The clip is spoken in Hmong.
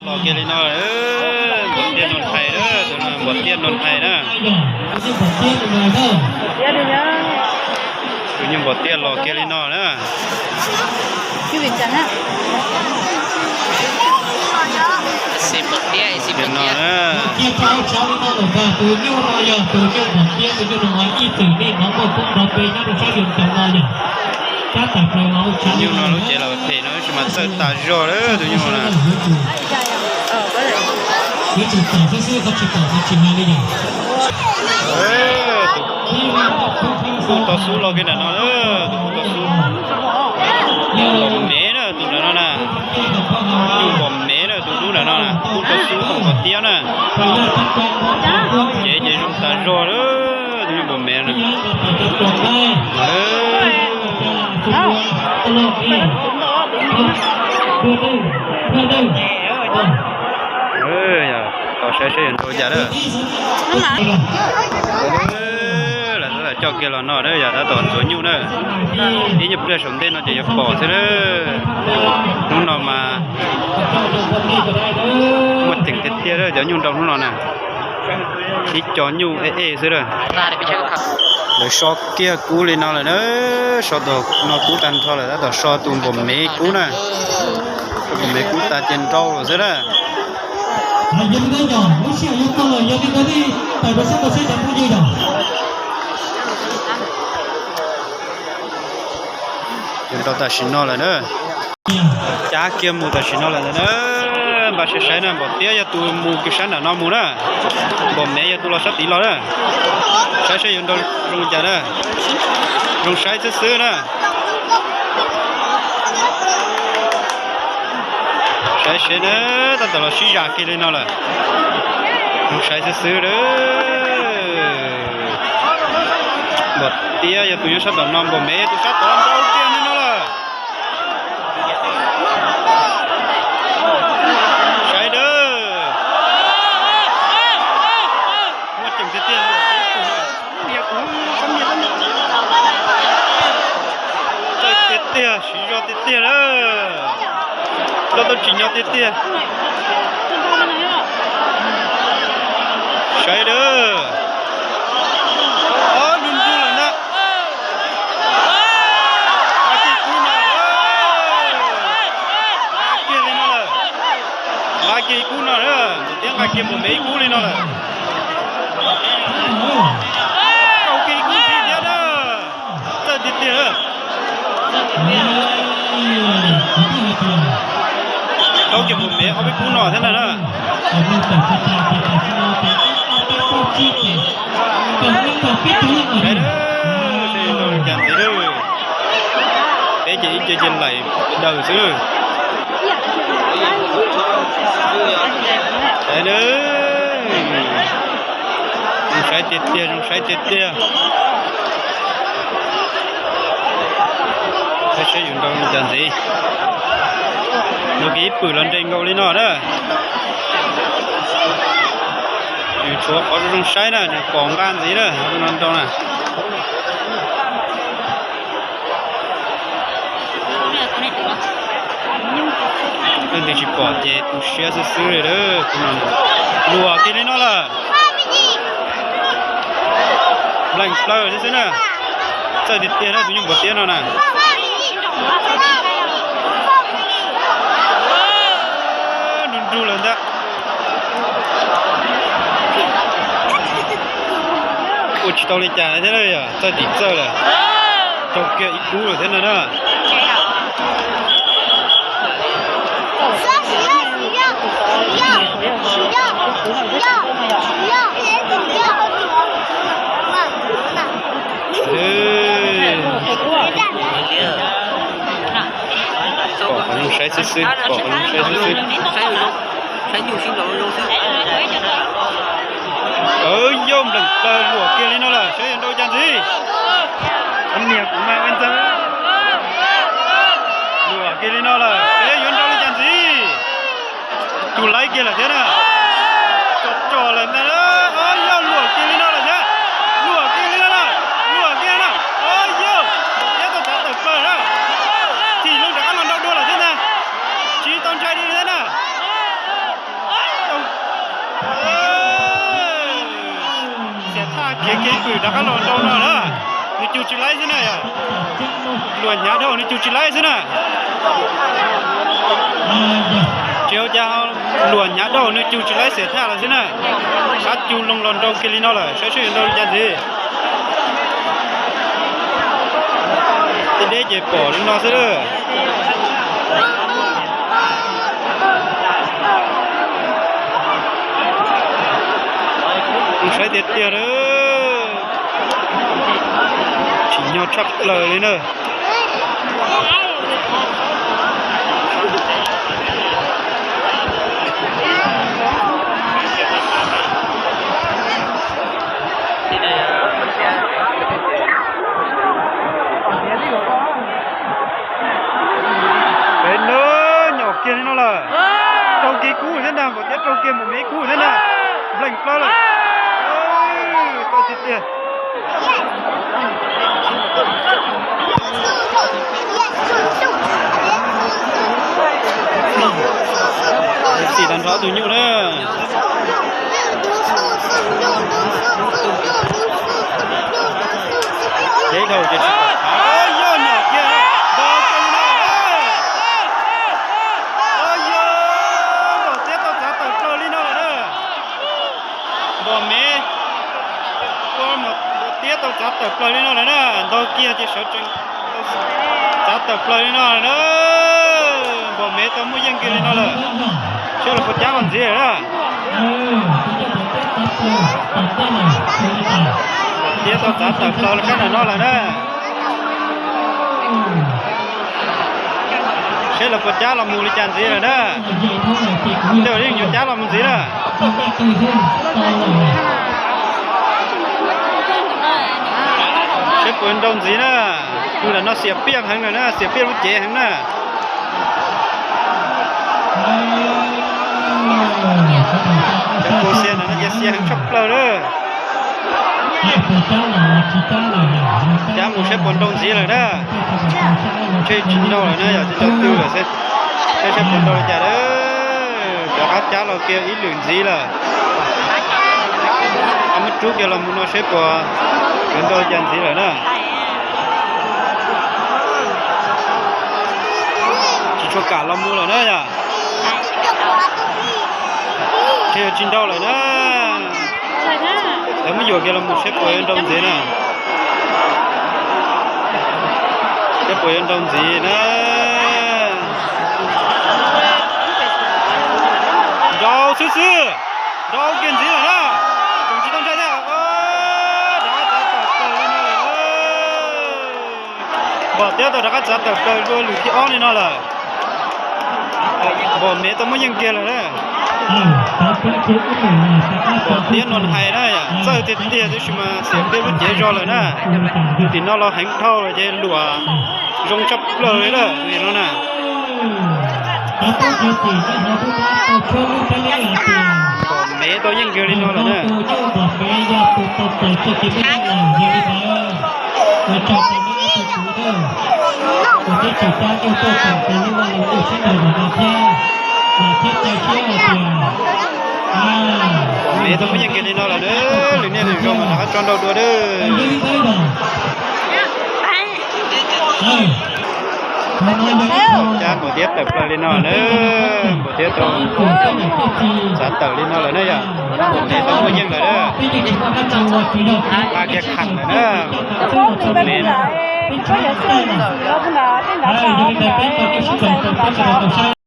Los kiag li no, npam tiaj nrog hais na, tus no npam tiaj nrog hais na. Tus nyuj npam tiaj los kiag li no na. Tus nyuj no yog tus nyuj npam tiaj, tus nyuj no ib txwm nej hnov muaj koob nrov pes nyob rau sab yus ntawm no yog. Tus nyuj no lub cev los phem no tab sis mas txawj tas zog lawm tus nyuj no na. Tus tub tau xub los kiag ntawm no, tus tub tau xub, npom mev na tus ntawm no na. Nyuj npom mev na tus tub ntawm no na, tub tau xub tau npam tiaj na. Cev ces zoo tas zog lawm, tus nyuj npom mev na. Tos saib seb yuav nrau cas na. Lawv tab tom coj kiag los no na, yog tab tom ntxuav nyuj na. Ib nyuag pliag saum ntej no ces yuav pom xwb na. Hnub no mas muaj ceem tiag tiag cov nyuj nrau hnub no na. Ib co nyuj ej ej xwb na. Lawv so kiag kub li no lawm na, so tus no kub tag nrho lawm, tab tom so tus npom mev kub na. So npom mev kub tas ces nrau lawm xwb na. Yuav nrau tam sim no lawm na. Cab kiag mus tam sim no lawm ntawd na. Npaj saib saib na, npom tiab yog tus mus kiag sab nram no mus na. Npom mev yog tus los sab tid los na. Saib saib yuav nrau zoo cas na. Zoo saib xwb xwb na. Saib seb na, tab tom los sib zam kiag li no lawm. Zoo saib xwb xwb na. Npom tiab yog tus nyob sab tom no, npom mev yog tus sab tod, nrau kiag li no lawm. Saib na. Muaj ceem tiag tiag. Txawj tiag tiag, siv zog tiag tiag na. Loj tau tsim nyog tiag tiag. Saib na. Ob, nrug nrug lawm ntag. Nqa kiag kub no, nqa kiag li no lawm. Nqa kiag kub no na, npom tiab nqa kiag npom mev ib kub li no lawm. Tau kiag ib kub ntxiv thiab na. Txawj tiag tiag na. Tau kiag npom mev ob peb kub no thiab na na. Cas ntxiv, peb ces ib ce ces laim daws xwb. Zoo saib tiag tiag, zoo saib tiag tiag. Saib seb yus nrau cas ntxiv. Nrau kiag ib pwm los nres nkaus li no na. Nws tshuav qhov zoo saib na, nws pom nqa ntxiv na, no nrau na. Leej twg tsis pom ces tu siab xwb xwb li. Luam kiag li no lawm. Npleem plaws xwb xwb na. Txawj tiag tiag na tus nyuj npom tiab no na. Nrug nrug lawm ntag. Ua tsis tau li cas thiab na, txawj tim txawj lawm. Tau kiag ib kub lawm thiab no na. Pom qhov zoo saib xwb xwb, pom qhov zoo saib xwb xwb. Yog npleem plaws luam kiag li no lawm, saib yuav nrau cas ntxiv. Niag kuv mas ua ntxeeg. Luam kiag li no lawm, saib yuav nrau li cas ntxiv. Tus laib kiag lawm thiab na. Tso tso lawm ntag. Yog luam kiag li no lawm thiab. Luam kiag li no lawm, luam kiag na. Yog, npom tiab tau txav tawm plaws na. Thim loo rov qab los nrau dua lawm thiab ntag. Tsis tau ntshai li thiab na. Khiav kev pwm rov qab los nrau no na, nws cug tsis laib xwb na. Luam hnyav dhau nws cug tsis laib xwb na. Tsis ua cas, luam hnyav dhau nws cug tsis laib xiam thaj lawm xwb na. Qab cug loo los nrau kiag li no lawm, saib seb yuav nrau li cas ntxiv. Tej deb ces pom li no xwb lawm. Saib tiag tiag lawm, tsim nyog tshaj plaws li na. Peb nab nyom kiag li no lawm. Raug kiag kub thiab ntag, npaum tiab raug kiag npaum me kub thiab ntag. Nplees plaws lawm. Koj tiag tiag. Xim tag nrho tus nyuj na. Deb dhau ces tsis pom. Yog nyom kiag, npog kiag li no. Yog, npaum tiab tau txav tawm plaws li no lawm na. Npog mev, npog tiab tau txav tawm plaws li no lawm na. Ntog kiag ces sawv tsees txav tawm plaws li no lawm na. Npog mev tau muaj yeej kiag li no lawm. Seb lawv puas cab los ntxiv lawm na. Tiab tau txav tawm plaws sab nram no lawm na. Seb lawv puas cab los mus li cas ntxiv lawm na. Tej zaum yeej yuav cab los mus ntxiv na. Seb puas nrau ntxiv na. Tus nram no xiam piaj heev lawm na, xiam piaj lub cev heev na. Cov pua xia no ces xia heev tshaj plaws lawm. Cab mus seb puas nrau ntxiv lawm na. Ntshe tsis nrau lawm na, yog tsis nrau twg lawm xwb. Seb seb puas nrau li cas lawm. Rov qab cab los kiag ib lwm ntxiv lawm. Muab rub kiag los mus no seb puas yuav nrau li cas ntxiv lawm na. Tsis tshua kam los mus lawm na yom. Ntshe yuav tsis nrau lawm na. Lawv muab yuam kiag los mus seb puas yuav nrau ntxiv na. Seb puas yuav nrau ntxiv na. Nrau xwb xwb. Nrau kiag ntxiv lawm na. Tseem tsis tau ntshai thiab. Rov qab txav tawm plaws li no lawm. Npog tiab tau rov qab txav tawm plaws dua lwm thib ob li no lawm. Npog mev tau muaj yeej kiag lawm na. Npog tiab no hais na, txawj tiag tiag tab sis mas xiam piaj lub cev zog lawm na. Tim no los heev dhau lawm ces luam zoo tshaj plaws li lawm no na. Npog mev tau yeej kiag li no lawm na. Mev tau muaj yeej kiag li no lawm na, lwm niaj lwm zaus mas rov qab tso nrau dua na. Cab npog tiab tawm plaws li no na, npog tiab tau txav tawm li no lawm na yom. Npog mev tau muaj yeej lawm na. Nqa kiag kham lawm na. Npog mev na.